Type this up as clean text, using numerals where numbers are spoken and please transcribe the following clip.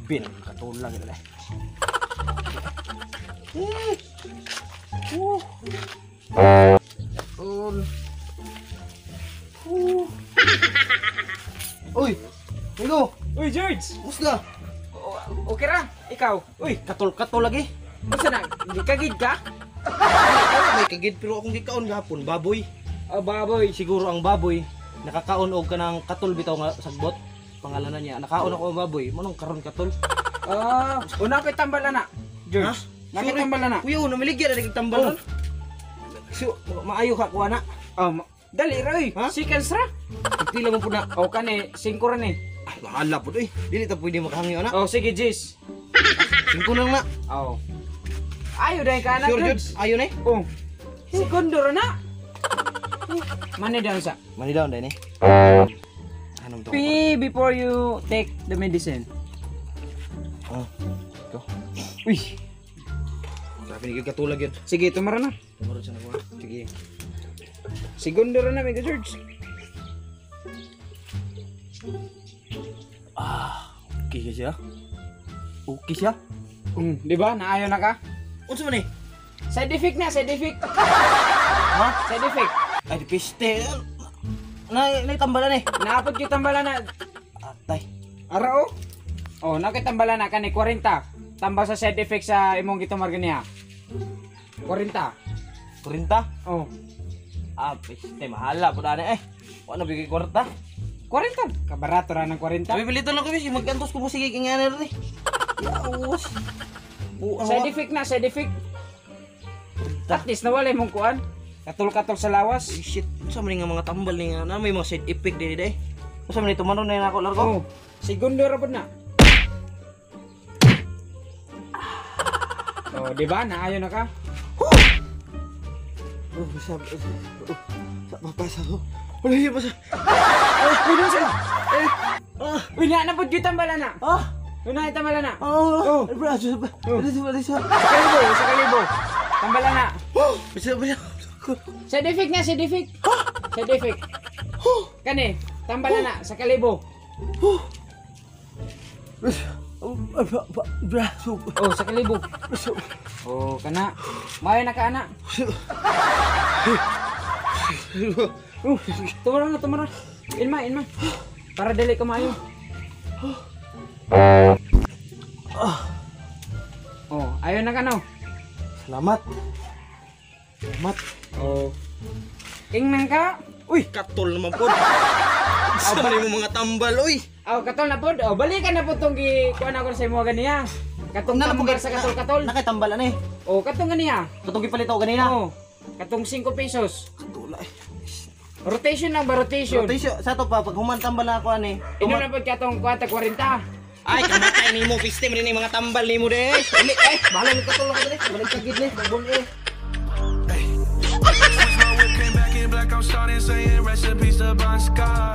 Grabe na katulag ito eh. Uy! Migo! Uy, George! Kumusta? Okay ra, ikaw. Uy, katol-katol lagi. Unsa na? Gikagid ka? May kagid pero akong gikaon gahapon, baboy. Oh, baboy. Siguro ang baboy nakakaon og kanang katol bitaw nga sagbot. Pangalanan niya, nakaon ako ang baboy, manong karon katol. Ah, una ko'y tambal ana. George. Ha? Nakay tambal ana. Kuya, namiligya na naging tambal. Oh. So, maayo ka kuha na. Oh, dali ra oy. Ha? Seconds ra. Pila mo po na. Oh, kani 5 ra ni. Ay, bahala po eh. Dili ta pwede makahangyo ana. Oh, sige, Jis. 5 na lang na. Oh. Ayo dahil ka na, Sure, George. Jud. Ayo na eh. Oh. Segundo ra na. Money down sa. Money down din eh. Anong to? Pee before you take the medicine. Oh. Go. Uy. Grabe ni katulag yun. Sige, tumara na. Tumaro siya na kuha. Sige. Segundo ra na, Mega George. Ah, okay siya. Okay siya. Di ba? Naayo na ka? Unsa man eh? Side effect na, side effect. Ha? Side effect. Ay, di piste. Na, naitambalan eh. Naapod yung tambalan na. Atay. Ara oh. Oh, nakitambala na kani 40. Tambal sa side effect sa imong gitumar ganiya. 40. 40? Oh. Ah, piste. Mahala po na eh. Wala bigay kwarta. 40. Kabarato ra ng 40. Sabi pilito lang kami, magkantos ko mo sige kay nga na rin eh. Yaos. Buang Side effect na, side effect. At least nawala imong kuan. Katol-katol sa lawas. Uy, shit. Unsa man nga mga tambal ni nga na may mga side effect dili day. Unsa man ito manon na ako largo. Oh. Segundo ra pud na. Oh, di ba? Naayo na ka? Oh, sa sa mapasa ko. Wala siya pasa. Uy, doon sila. Eh. Ah. Uy, na na pud gyud tambala na. Ah. Uy, na tambala na. Oh. Oh. Bro, sa Oh. sa Sa kalibo, sa kalibo. Tambala na. Oh, bisa bisa. Side effect na, side effect. Side effect. Kani, tambala na sa kalibo. Oh. Oh, sa kalibo. Oh, kana. Maayo na ka ana. Oh, tumara na, tumara. Ilma, ilma. Para dili ka maayo. Oh, ayo na ka no. Salamat. Salamat. Oh. Ingnan ka. Uy, katol naman po. Sa man mo mga tambal, uy. Oh, katol na pod. Oh, balikan na pod tong gi kuan ako sa imo ganiya. Katong tambal sa katol-katol. Nakitambal na eh. Oh, katong ganiya. Katong gipalit ako ganina. Oh, katong 5 pesos. Katula eh. Rotation lang ba rotation? Rotation, sa to pa, pag humantambal na ako ani. Ino na pod katong 40 40. Ay, kamatay nimo, piste man ni mga tambal nimo de. Dili, ay, bahala ni katol ako dili. Balik sa gid ni, babon eh. Switch my whip, came back in black. I'm starting saying recipes to Bon Scott.